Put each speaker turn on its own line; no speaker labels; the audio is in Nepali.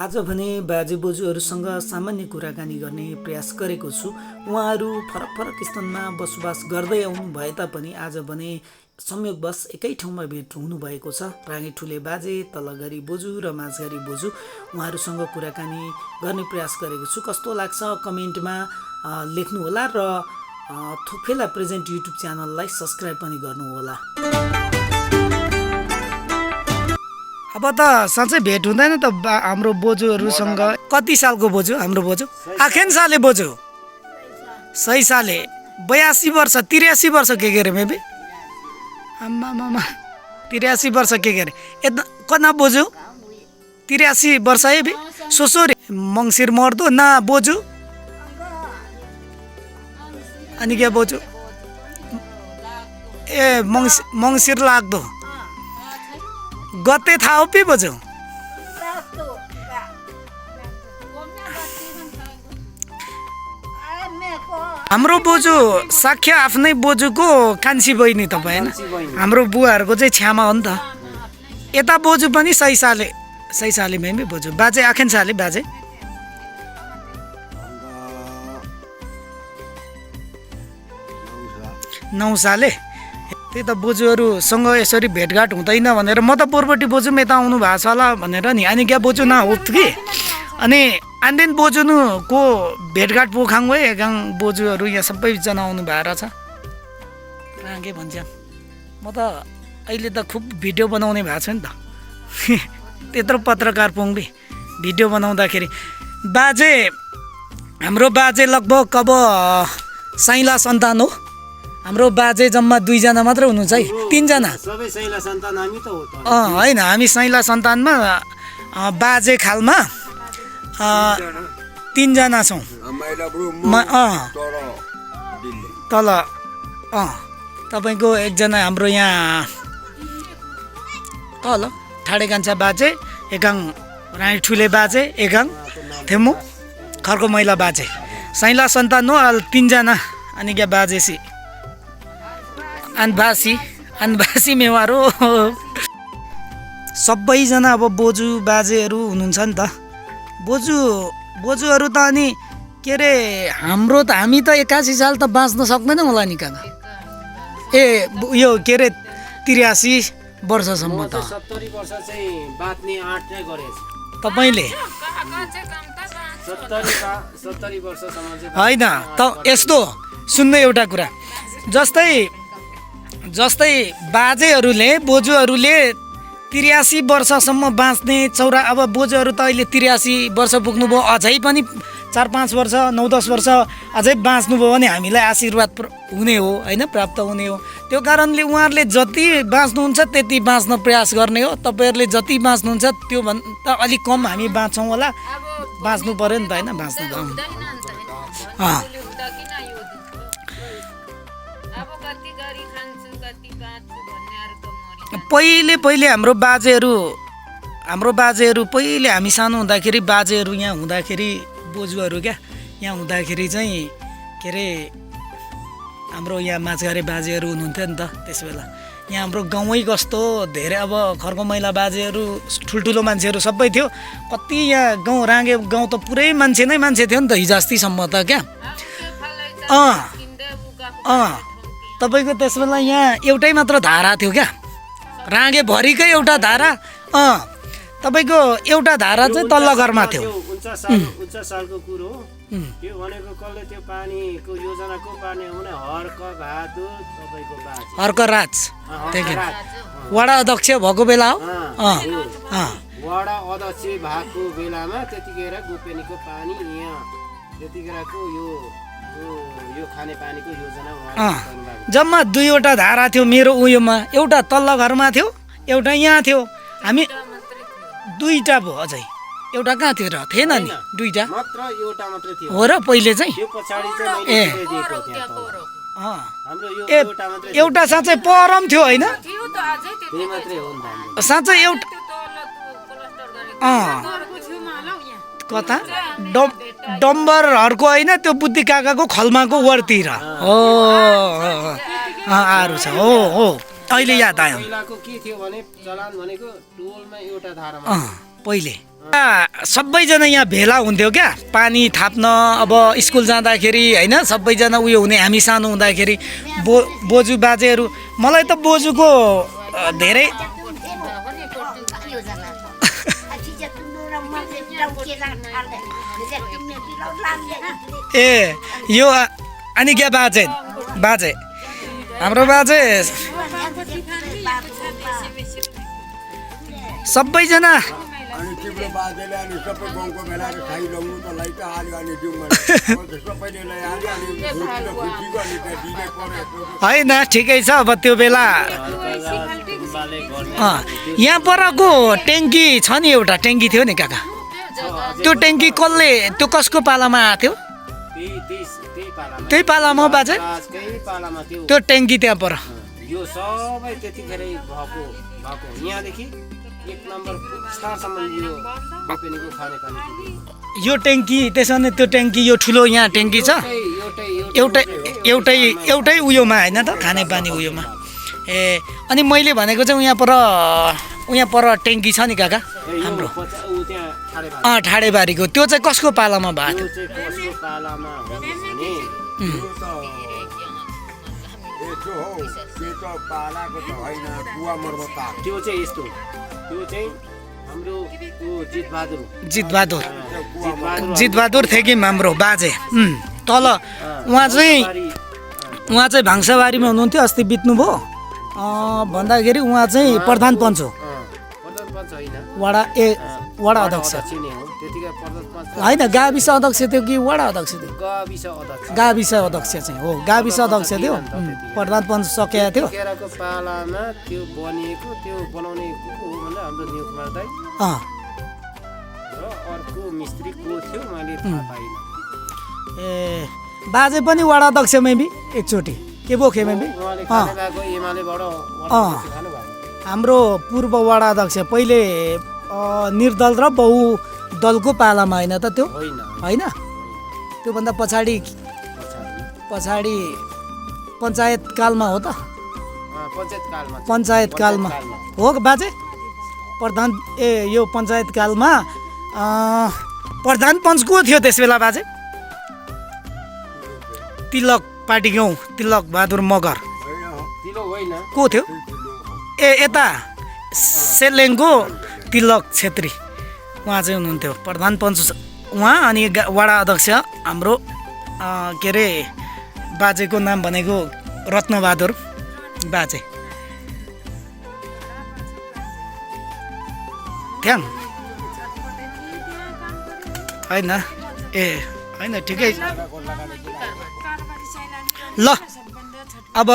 आज भने बाजे बोजूहरूसँग सामान्य कुराकानी गर्ने प्रयास गरेको छु। उहाँहरू फरक फरक स्थानमा बसोबास गर्दै आउनु भए तापनि आज भने संयोगवश एकै ठाउँमा भेट हुनुभएको छ। राँगे ठुले बाजे, तलघरी बोजू र माझघरी बोजू, उहाँहरूसँग कुराकानी गर्ने प्रयास गरेको छु। कस्तो लाग्छ कमेन्टमा लेख्नुहोला र थोफेला प्रेजेन्ट युट्युब च्यानललाई सब्सक्राइब पनि गर्नुहोला। अब त साँच्चै भेट हुँदैन त हाम्रो बोजूहरूसँग। कति सालको बोजू हाम्रो बोजू? आखेन साले बोजू, 6 साले, 82 वर्ष, 83 वर्ष के अरे मेबी आम्मा 83 वर्ष के अरे यता कना बोजू 83 वर्ष है बे सोसोरे मङ्सिर मर्दो ना बोजू अनि क्या बोजू ए मङ्सिर लाग्दो गते थाहा हो पि बोजू? हाम्रो बोजू साख्या आफ्नै बोजूको कान्छी बहिनी तपाईँ होइन? हाम्रो बुवाहरूको चाहिँ छ्यामा हो नि त। यता बोजू पनि 6 साले मेमी बोजू। बाजे आखेन साले बाजे 9 साले। त्यही त बोजूहरूसँग यसरी भेटघाट हुँदैन भनेर म त पोरपट्टि बोजू यता आउनु भएको छ होला भनेर नि। अनि क्या बोजू न हो कि अनि आन्देन बोजूको भेटघाट पोखाङ है एगाङ बोजूहरू यहाँ सबैजना आउनु भएको रहेछ। राँगे भन्छ म त अहिले त खुब भिडियो बनाउने भएको छु नि त। त्यत्रो पत्रकार पुङ्बी भिडियो बनाउँदाखेरि बाजे हाम्रो बाजे लगभग अब साइला सन्तान हो। हाम्रो बाजे जम्मा 2 जना मात्र हुनुहुन्छ है, 3 जना
सबै साइला सन्तान हामी त हो त।
होइन हामी साइला सन्तानमा बाजे खालमा 3 जना छौँ। तल तपाईँको एकजना हाम्रो यहाँ तल ठाडे कान्छा बाजे, एकाङ रानी ठुले बाजे, एकाङ थेमु खर्को मैला बाजे, साइला सन्तान हो 3 जना। अनि क्या बाजेसी अनभासी मेवारो सबैजना अब बोजू बाजेहरू हुनुहुन्छ नि त। बोजूहरू त अनि के अरे हाम्रो त हामी त 81 साल त बाँच्न सक्दैन होला नि काका। ए यो के अरे 83 वर्षसम्म त
70 वर्ष चाहिँ बाँच्ने आँट नै गरेछ
तपाईँले।
70 वर्षसम्म चाहिँ
होइन त यस्तो सुन्नु एउटा कुरा, जस्तै बाजेहरूले बोजूहरूले 83 वर्षसम्म बाँच्ने चौरा। अब बोजूहरू त अहिले 83 वर्ष पुग्नुभयो, अझै पनि 4-5 वर्ष 9-10 वर्ष अझै बाँच्नुभयो भने हामीलाई आशीर्वाद हुने हो होइन, प्राप्त हुने हो। त्यो कारणले उहाँहरूले जति बाँच्नुहुन्छ त्यति बाँच्न प्रयास गर्ने हो। तपाईँहरूले जति बाँच्नुहुन्छ त्यो भन्दा अलिक कम हामी बाँच्छौँ होला। बाँच्नु पऱ्यो नि त होइन, बाँच्नु त पहिले हाम्रो बाजेहरू पहिले हामी सानो हुँदाखेरि बाजेहरू यहाँ हुँदाखेरि बोजूहरू क्या यहाँ हुँदाखेरि चाहिँ के अरे हाम्रो यहाँ माझघरे बाजेहरू हुनुहुन्थ्यो नि त त्यस बेला। यहाँ हाम्रो गाउँै कस्तो धेरै अब खर्को मैला बाजेहरू ठुल्ठुलो मान्छेहरू सबै थियो। कति यहाँ गाउँ राँगे गाउँ त पुरै मान्छे थियो नि त हिजो अस्तिसम्म त क्या। तपाईँको त्यस बेला यहाँ एउटै मात्र धारा थियो क्या, राँगे भरिकै एउटा धारा। तपाईँको एउटा धारा चाहिँ तल्लो घरमा थियो।
49 सालको कुरो हो यो भनेको। कसले त्यो पानीको योजना को पार्ने हुने?
हर्कराज वडा अध्यक्ष भएको बेला हो।
वडा अध्यक्ष भएको बेलामा त्यतिखेर गोपेनीको पानी यहाँ त्यतिखेरको यो खाने पानीको योजना
जम्मा 2वटा धारा थियो मेरो उयोमा। एउटा तल्लो घरमा थियो, एउटा यहाँ थियो। हामी 2टा भयो अझै, एउटा कहाँ थियो र थिएन नि 2टा
मात्र, एउटा मात्रै थियो
हो र पहिले चाहिँ।
त्यो पछाडी चाहिँ मैले दिएको थियो हाम्रो यो एउटा मात्रै
एउटा साँच्चै परम थियो होइन?
त्यही मात्रै हो नि त
साँच्चै एउटा कता डम्बरहरूको होइन त्यो बुद्धि काकाको खल्माको वरतिर हो आरू छ हो अहिले याद आयो।
पहिलाको के थियो भने चलान भनेको टोलमा एउटा धारामा
पहिले सबैजना यहाँ भेला हुन्थ्यो क्या पानी थाप्न अब स्कुल जाँदाखेरि होइन सबैजना उयो हुने हामी सानो हुँदाखेरि बोजू बाजेहरू मलाई त बोजूको धेरै ए यो अनि क्या बाजे बाजे हाम्रो बाजे सबैजना
अनि तिम्रो बाजेले अनि सबै गाउँको भेलाएर खाइलाउनु त लै त हाल्यो अनि दिउँ भने सबैले ल्याइहाल्यो अनि खुसी गर्ने त दिनै पर्यो
होइन ठिकै छ अब त्यो बेला यहाँ परको ट्याङ्की छ नि एउटा ट्याङ्की थियो नि काका त्यो ट्याङ्की कसले त्यो कसको पालामा आएको थियो त्यही पालामा बाजे त्यो ट्याङ्की त्यहाँ पर
यो सबै त्यतिखेरै भएको यहाँदेखि 1 नम्बर पुच्छासम्म यो बेपेनीको खानेपानी पुग्यो।
यो ट्याङ्की त्यसो भने त्यो ट्याङ्की यो ठुलो यहाँ ट्याङ्की छ एउटै एउटै एउटै उयोमा होइन त खानेपानी उयोमा ए अनि मैले भनेको चाहिँ यहाँ पर ट्याङ्की छ नि काका हाम्रो ठाडेबारीको त्यो चाहिँ कसको पालामा भएको
त्यो चाहिँ कसको पालामा हो भने
यसो हो त्यो त पालाको त होइन कुवा मर्मत
त्यो चाहिँ यस्तो त्यो चाहिँ हाम्रो
जितबहादुर थेकिम हाम्रो बाजे तल उहाँ चाहिँ भाङ्साबारीमा हुनुहुन्थ्यो अस्ति बित्नुभयो भन्दाखेरि उहाँ चाहिँ प्रधान पञ्च हो वडा अध्यक्ष होइन गाविस अध्यक्ष थियो कि वडा अध्यक्ष थियो गाविस अध्यक्ष चाहिँ हो गाविस अध्यक्ष थियो प्रधान पञ्च सकेको थियो
केराको पालामा त्यो बनिएको त्यो बनाउने को हो भन्दा हाम्रो न्युकुमार दाइ र अर्को मिस्त्री को थियो मैले थाहा पाइनँ
ए बाजे पनि वडा अध्यक्षमै बि एकचोटि के भयो खेमै बि हाम्रो पूर्व वडा अध्यक्ष पहिले निर्दल र बहुदलको पालामा होइन त त्यो होइन त्योभन्दा पछाडि पञ्चायत कालमा हो त पञ्चायत कालमा हो बाजे प्रधान यो पञ्चायत कालमा प्रधान पञ्च को थियो त्यस बेला बाजे तिलक पार्टी गाउँ तिलक बहादुर मगर को थियो ए यता सेलेङको तिलक छेत्री उहाँ चाहिँ हुनुहुन्थ्यो प्रधान पञ्च उहाँ अनि वडा अध्यक्ष हाम्रो के अरे बाजेको नाम भनेको रत्नबहादुर बाजे थ्याङ होइन ए होइन ठिकै ल अब